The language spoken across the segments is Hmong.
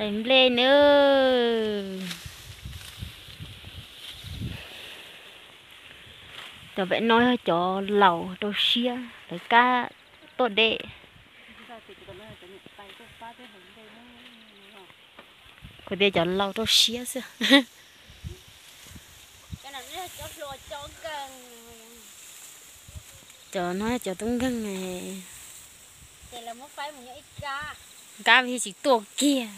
Nplej nawb. Cov pem no yog cov laus rau siab, lawv kab tuaj dej. Kuv tias cov laus rau siab xwb. Cov no cov tub nkeeg, nkab vim tsis tuaj kiag.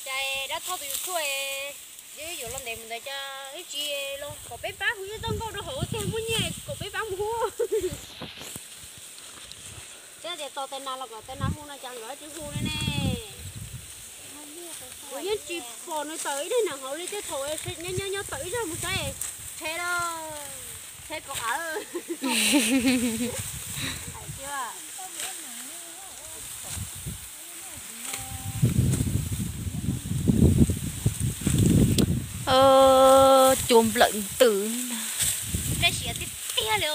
Ces dab thoj tus yus thuj, yuav los ntev mus ntawd cas ib tsis los kom peb pab hu ib txoj nkauj rau hauv tiag, muaj nyiaj kom peb pab mus hu. Thiab tias tos tes nas los kom tes nas hu no cas nkawd tsis hu li ne. Kuv yeej tsis pom nws tawm ib daim nas hauv li, tej thaum nyob nyob tawm ib zaj mus saib, tshe los tshe kom av. Cua nplawm ntws. Nplej siav tiag tiag li.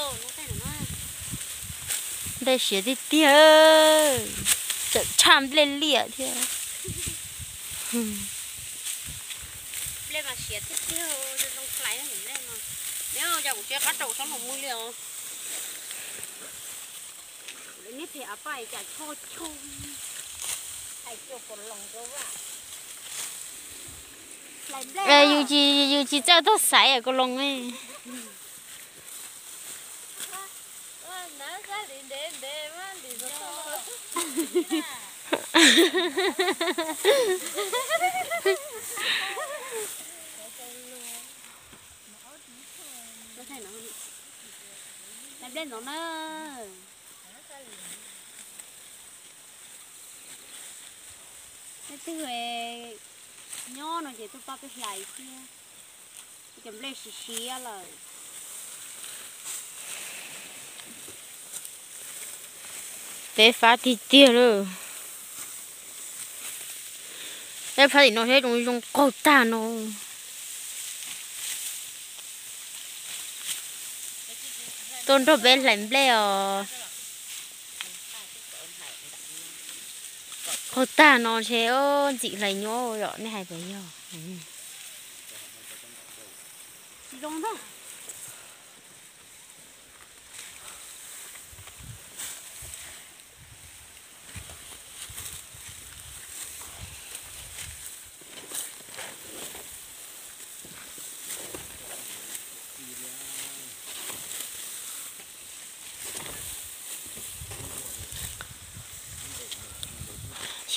Nplej siav tiag tiag, tseem tshaj nplej liaj thiab. Nplej mas siav tiag tiag, zoo hlais nplej no. Neb yog kuv tsev qab rau sab los mus li os. Neb phem av paj cas choj choj. Yus tsis txawj tuaj xaiv kaus loos. Nplej ntxoov na. Leej twg nyob no ces tuaj pab peb hlais thiab. Cov nplej siav siav lawm. Peb fab tiag tiag lawm. Peb fab tim no thiab zoo zoo qaug tag no. Tuaj nrog peb hlais nplej os. Qaug tag no ntshe ntxim hlais nyuaj yom, nej hais puas yog?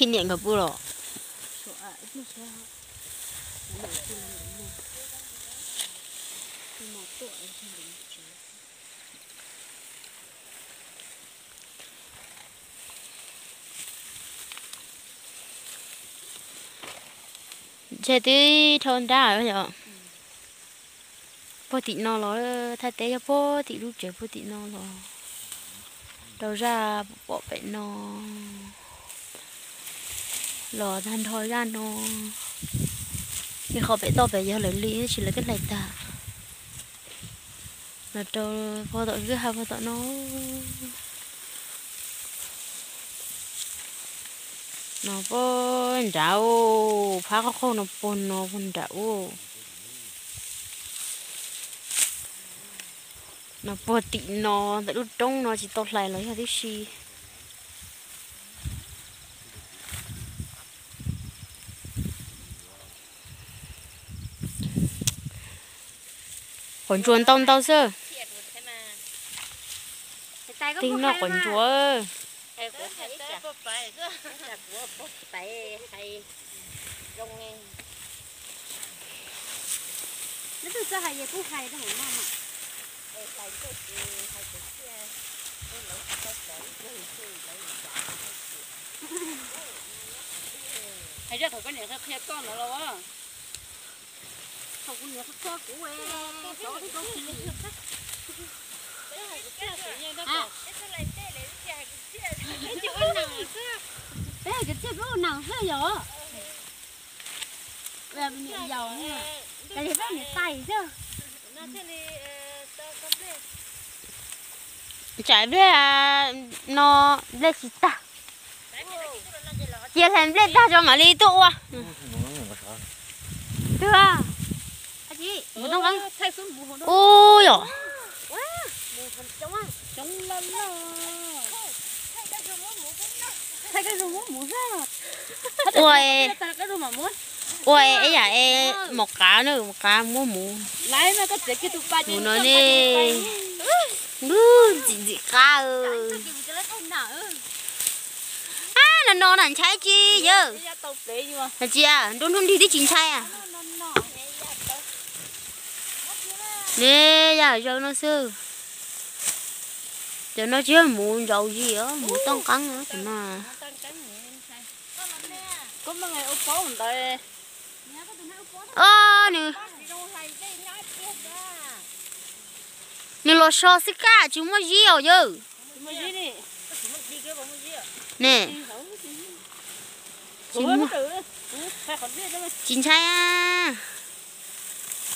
Sib niam nkawd pw los? Ntshe twb dhau nrab yom. Puag tim no los, thaj teb yog puag tim lub tsev puag tim no los rau zaj pom pem no. Los tag nrho zaj no, ib qho pem toj pem yog lawv li, tab sis lawv twb hlais tag. Los rau puag tom kwj ha puag tom no. No puag nrad, phab qaug qaug no puag no puag nrad. No puag tim no ntawm lub roob no tsis tau hlais los yog tib si. Quav ntsuas ntau ntau xwb. Tej no quav ntsuas. Hais zaj thaum koj niam qhia koj ntawd los as. Thaum kuv niam qhia kuv, xyov tib tau. Nam xwb yog. Yog niam tais xwb. Tsam nplej no nplej tsis tag. Cia hlais nplej tag tso mam li tuaj ua. Twg? Ub yom. Ua, ua es yam es mos qav na, mos qav muab mus. Mus no ne, ntxim ntxim qab. Ab, no no na ntshai tsi yawg? Tsis, nruab hnub nrig twb tsis ntshai. Ne, yam zaws no xwb. Cov no tsis yog mus ntsaus zis os, mus tooj qeeb os cov no. Os, nws, nws los so xwb kaj tsis muaj zib os yawg. Ne, tsis muaj, tsis ntshai.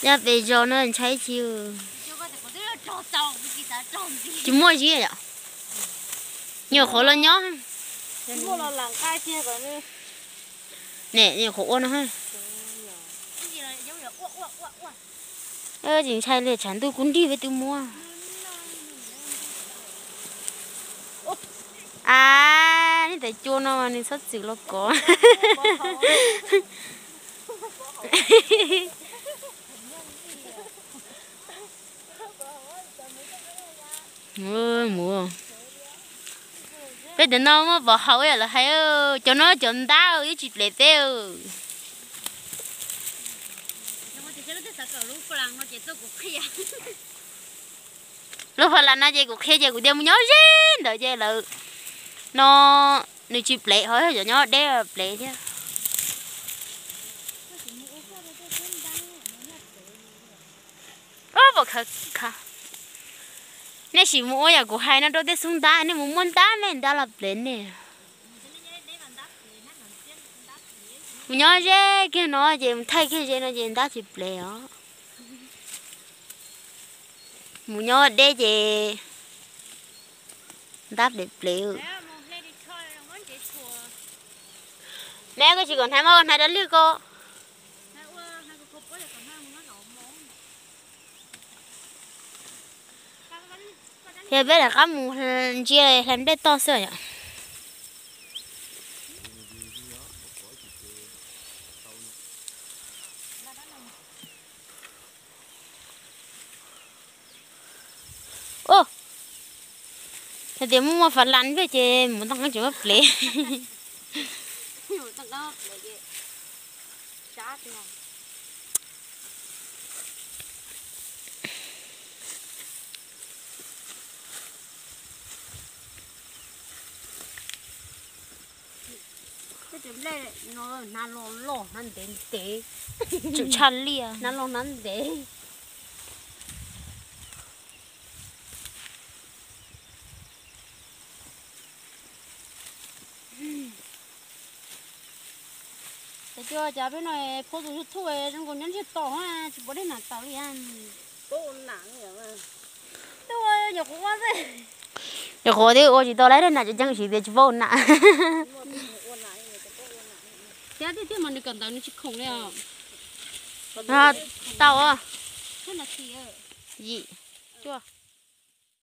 Yog pem zos no ntshai tsis. Tsis muaj zib yom. Nyuam qhuav los nyob. Ne, nyuam qhuav ua no. Tsis ntshai li, tshav ntuj kub nrig peb twb muab. A, nej tais cua no mas nws txhob txwm los kov. Mus, peb cov no muaj pov haum yam lawv hais, cov no cov ntab yeej tsis plev peb. Lub pha las no ces kuv qhia ces kuv tias mus nyob ze ntawd ces lawv no nws tsis plev, ho yog cov nyob deb plev thiab. Pom khav, nej sim mus ua yam kuv hais no rau tej xub ntab, nej mus muab ntab me ntab los plev nej. Mus nyob ze kiag no ces mus thaij kiag ze no ces ntab tsis plev os. Mus nyob deb ces ntab plev plev. Me koj tsis kom hnaiv mas koj hnaiv rau liag ko. Thiab peb rov qab mus ntsia hlais nplej toj xwb yom. Ua, hais tias muaj muaj fas las nplej ces mus toj qeeb tseem muab plev. Tej nplej no hnav los loj hnav ntev ntev. Tsum tshaj liaj hnav los hnav ntev. Ces cua cas peb no phob tus YouTube zoo nkaus nyob ntsiag to, tsis pom dej nam tau li. Nyuam qhuav twb ua tsis tau lawm, dej nam ceev ceev siv tias tsis paub ua nam. Thiab tiag tiag mas nws kawm ntawv nws tsis khoom li os. Tau. Yim, cuaj.